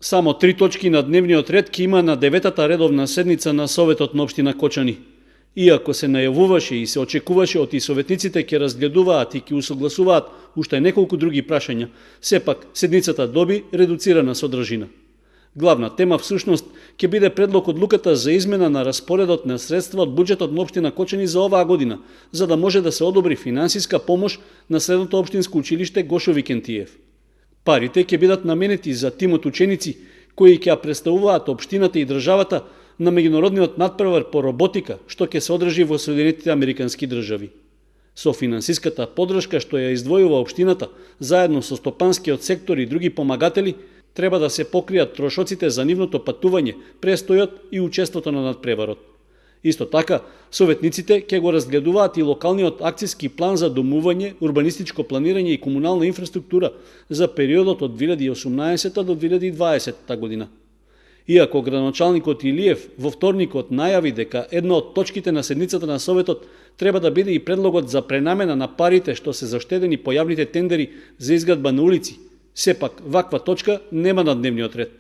Само 3 точки на дневниот ред ќе има на 9-та редовна седница на Советот на општина Кочани. Иако се најавуваше и се очекуваше од советниците ќе разгледуваат и ќе усогласуваат уште неколку други прашања, сепак седницата доби редуцирана содржина. Главна тема всушност ќе биде предлог одлуката за измена на распоредот на средства од буџетот на општина Кочани за оваа година, за да може да се одобри финансиска помош на средното општинско училиште Гошо Викентиев. Парите ќе бидат наменети за тимот ученици кои ќе представуваат општината и државата на меѓународниот надпревар по роботика, што ќе се одржи во Соединетите Американски држави. Со финансиската поддршка што ја издвојува општината, заедно со стопанскиот сектор и други помагатели, треба да се покријат трошоците за нивното патување, престојот и учеството на надпреварот. Исто така, советниците ќе го разгледуваат и локалниот акцијски план за домување, урбанистичко планирање и комунална инфраструктура за периодот од 2018 до 2020 година. Иако градоначалникот Илиев во вторникот најави дека една од точките на седницата на Советот треба да биде и предлогот за пренамена на парите што се заштедени по јавните тендери за изградба на улици, сепак ваква точка нема на дневниот ред.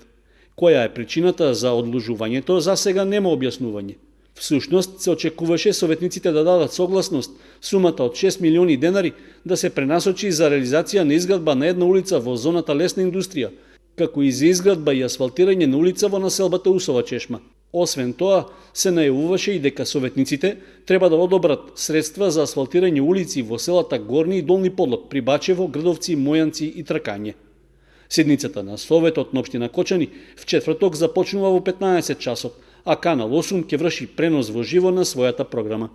Која е причината за одложувањето, за сега нема објаснување. Всушност се очекуваше советниците да дадат согласност сумата од 6 милиони денари да се пренасочи за реализација на изградба на една улица во зоната лесна индустрија, како и за изградба и асфалтирање на улица во населбата Усова чешма. Освен тоа, се најавуваше и дека советниците треба да одобрат средства за асфалтирање улици во селата Горни и Долни Подлог, при Бачево, Грдовци, Мојанци и Тракање. Седницата на Советот на општина Кочани в четврток започнува во 15 часот, а Канал 8 ќе врши пренос во живо на својата програма.